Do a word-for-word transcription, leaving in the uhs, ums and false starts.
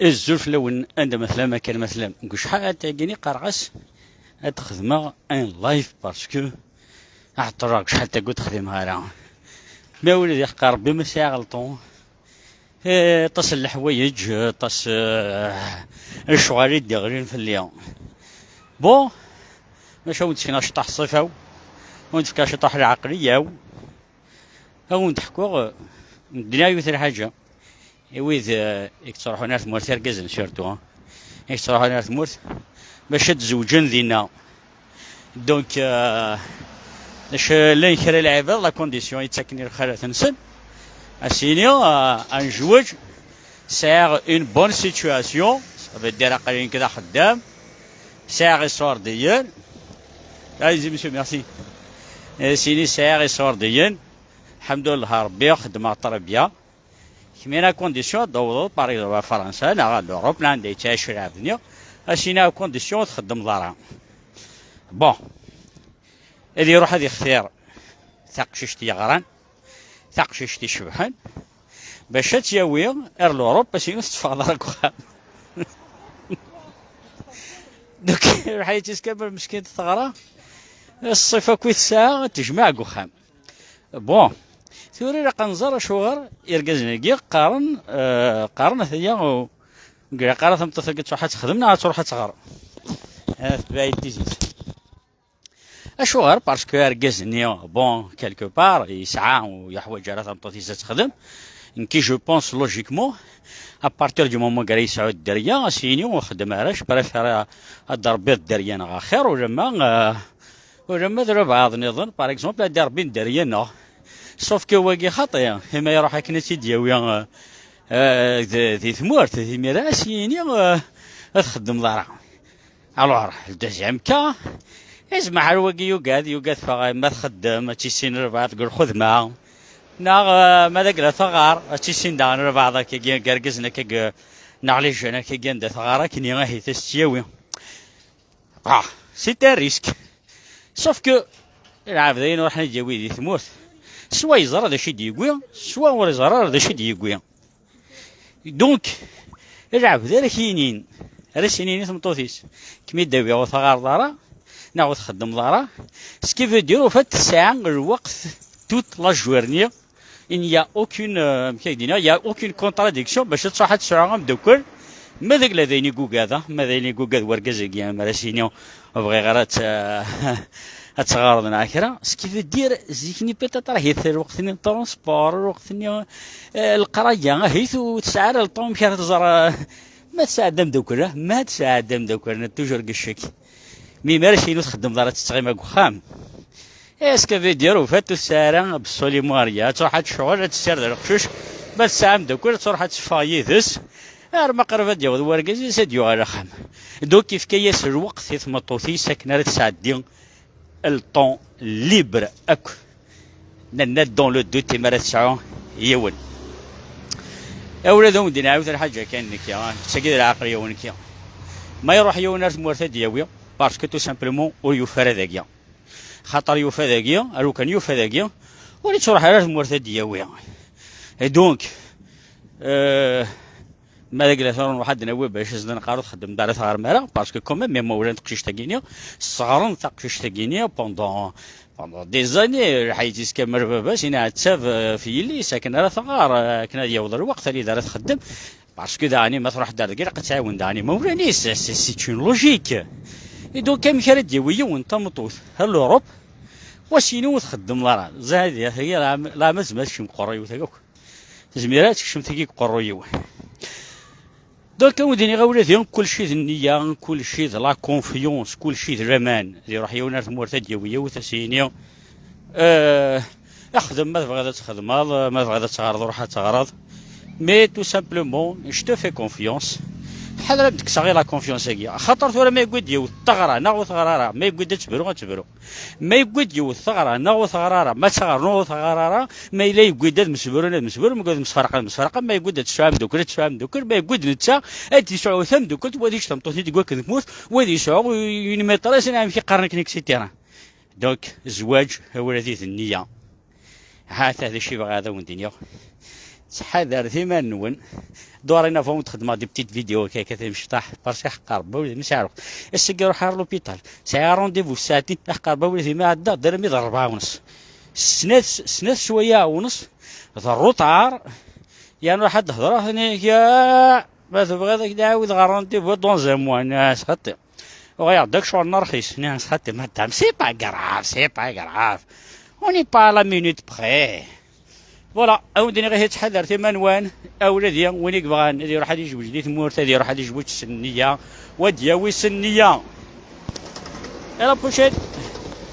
Azul fell-awen, anda ma tellam, akken ma tellam. Deg wacḥal tagini qqareɣ-as ad xedmeɣ un live parce que ɛeṭṭleɣ deg wacḥal tagi ur t-xdimeɣ ara. Ma ula d iḥeqqa Rebbi ma sɛiɣ le temps. Eh, aṭas n leḥwayeǧ, aṭas, eh, n lecɣal i d-iɣlin fell-i. Bon, maca wen-d-sekneɣ ciṭṭaḥ ṣṣifa-w, wen-d-fkeɣ ciṭṭaḥ lɛeqliya-w. Ad wen-d-ḥkuɣ, eh, medden yiwet lḥaǧa. I wid, eh, i yettruḥun ar tmurt, irgazen surtout, hein, i yettruḥun ar tmurt, bac ad zewǧen dinna. Donc, euh, d acu llan kra lɛibad, la condition yettakken i lxalat-nsen. Asini, euh, ad nezweǧ, sɛiɣ une bonne situation, ça veut dire aql-i nekk d axeddam, sɛiɣ iṣurdiyen. Allez-y, monsieur, merci. Asini sɛiɣ iṣurdiyen, lḥemdullah Rebbi, xeddmeɣ très bien. Kemmini à condition ad d-tawḍeḍ, par exemple, ɣer Fransa neɣ ɣer l'Europe, neɣ anda yettɛic lɛebd-nni, asini à condition ur txeddmeḍ ara. Bon, ad iruḥ ad ixtir taqcict yeɣran, taqcict icebḥen, bac ad tt-yawi ar l'Europe, asini ur tetteffɣeḍ ara deg uxxam. Donc, iruḥ yettiskamer meskin teɣra, ṣṣifa akk i tesɛa, ad tejmeɛ deg uxxam. Bon, tura ilaq ad nẓer acuɣer irgazen-agi qqaren, eh, qqaren ata-ya ur, ur ilaq ara tameṭṭut-agi ad truḥ ad texdem neɣ ad truḥ ad tɣer. Eh, tbeɛ-iyi-d tizit. Acuɣer? Parce que argaz-nni, bon, quelque part, yesɛa u yeḥwaǧ ara tameṭṭut-is ad texdem. Nekki, je pense, logiquement, à partir du moment agi ara yesɛu dderya, ad s-yini ur xeddem ara, je préfère ad d-rebbiḍ dderya neɣ axir, ulamma, eh, Ulamma d lbeɛḍ nniḍen, par exemple, ad d-iṛebbin dderya-nneɣ. Sauf que wagi xaṭi, imi iṛuḥ akken ad tt-id-yawi, euh, euh, d-, di tmurt, imir-a ad s-yini, euh, ad txeddmeḍ ara. Alors, le deuxième cas, izmeḥ wagi yugad, yugad ffeɣ, ma txeddem, ad tissin lbeɛḍ deg lxedma. Neɣ, euh, ma d agla teɣɣar, ad tissin daɣen lbeɛḍ akkagi, deg irgazen akkagi, neɣ les jeunes akkagi, anda teɣɣar akken, ahit ad s-tt-yawi. Ah, c'est un risque. Sauf que lɛebd ayen ruḥen ad d-yawi di tmurt, swa yeẓra d acu i d-yewwi, swa ur yeẓra ara d acu i d-yewwi. Donc, lɛebd ara k-yinin, ara s-yinin i tmeṭṭut-is, kem-id-awiɣ ur teɣɣareḍ ara, neɣ ur txeddmeḍ ara, ce qui veut dire, au fait, tesɛa lweqt toute la journée, il n'y a aucune, euh, amek ay d-iniɣ, il y a aucune contradiction bac ad truḥ ad tesɛu ameddakel. Ma d agla d ayen i yugad, ah, ma d ayen i yugad wergaz-agi, mi ara s-yini ur bɣiɣ ara ad tt-, ad teɣreḍ neɣ kra. Ce qui veut dire, zik-nni peut-être ahit lweqt-nni n transport, lweqt-nni, euh, leqraya, ahit ur tesɛi ara le temps amek ara tẓer, euh, ma tesɛedda ameddakel, ah, ma tesɛedda ameddakel, toujours deg ccek. Mi, mi ara s-yini ur txeddmeḍ ara, ad tettɣima deg uxxam. Est-ce que veut dire, au fait, ur tesɛi ara absolument rien? Ad truḥ ad tecɣel, ad tessired leqcuc, ma tesɛa ameddakel, ad truḥ ad teffeɣ yid-s, arma qrib ad d-yaweḍ wergaz-is, ad d-yuɣal axxam. Donc, yefka-yas lweqt i tmeṭṭut-is akken ara tesɛeddi le temps libre akk. Nenna dans le doute, imi ara tesɛu yiwen. Awla d wen-d-nɛawed lḥaǧa kan nekki, ah, d tagi d lɛaqel-iw nekki. Ma iruḥ yiwen ar tmurt ad d-yawi, parce que tout simplement ur yufi ara dagi. Xaṭer yufa dagi, aru kan yufa dagi, ur yettruḥ ara ar tmurt ad d-yawi. Et donc, euh, ma d agla tura nruḥ ad d-nawi bac ad s-d-neqqar ur txeddem ara tɣerma ara, parce que quand même, imawlan n teqcict-agi-nni, sseɣren taqcict-agi-nni pendant, pendant des années, lḥayet-is kamel baba-s, ineɛtab, euh, f yelli-s, akken ara tɣer, euh, akken ad yaweḍ lweqt, anida ara txeddem. Parce que daɣen ma truḥ-d ar dagi, ilaq ad tɛiwen daɣen imawlan-is, c'est, c'est une logique. Et donc, amek ara d-yawi yiwen tameṭṭut ar l'Europe, wa s-yini ur txeddmeḍ ara? Zɛid, ya, ya, la, la, ma tzemmer ad tekcem qerru-iw tagi akk. Tezmir ad tekcem tagi deg qerru-iw. Donc, ad wen-d-iniɣ, a wladi, kulci d nniya, kulci d la confiance, kulci d laman. Ad iruḥ yiwen ar tmurt, ad d-yawi yiwet, ad s-yini, euh, xdem ma tebɣiḍ ad txedmeḍ, ma tebɣiḍ ad teɣreḍ, ruḥ ad teɣreḍ. Mais tout simplement, je te fais confiance. Ḥader ad m-d-kkseɣ i la confiance-agi. Axaṭer tura ma yewwi-d yiwet teɣra, neɣ ur teɣra ara, ma yewwi-d ad tebru, ad tebru. Ma yewwi-d yiwet teɣra, neɣ ur teɣra ara, ma teɣra neɣ ur teɣra ara, ma yella yewwi-d ad msebren, ad msebren, ma yewwi-d ad msefraqen, ad msefraqen, ma yewwi-d ad tesɛu ameddakel, ad tesɛu ameddakel, ma yewwi-d netta ad yesɛu tameddakelt, wa ad yečč tameṭṭut-nni deg wakken tmurt, wa ad yesɛu une maîtresse, amek i qqaren akken, et cetera. Donc, zzwaǧ, a wladi, d nniya. Ha-t-a d acu i bɣiɣ ad awen-d-iniɣ. D Ttḥadaret iman-nwen. Dorénavant, ad xedmeɣ des petites vidéos akka, akka timecṭaḥ, parce que ḥeqqer bawel mi sɛiɣ lweqt. Ass-agi ruḥ ar l'hôpital. Sɛiɣ rendez-vous ssaɛtin, ḥeqqer bawel mi ɛeddaɣ d armi d ṛebɛa u nnes. Snat, snat sswayeɛ u nnes, d ṛṛuṭar. Yan ruḥ ad d-hedreɣ, tenna-k, "Ya, ma tebɣiḍ ad k-d-ɛawdeɣ ɣer rendez-vous dans un mois." Nniɣ-as, "Xaṭi, uɣaleɣ-d akk ccɣel n ṛxis." Nniɣ-as, "Xaṭi, madame, c'est pas grave, c'est pas grave. On n'est pas à la minute près." Voilà, a wen-d-iniɣ ihi ttḥadaret iman-nwen, a ula d win i yebɣan ad iruḥ ad yejweǧ di tmurt, ad iruḥ ad yejweǧ s nniya, wa d-yawi s nniya. À la prochaine.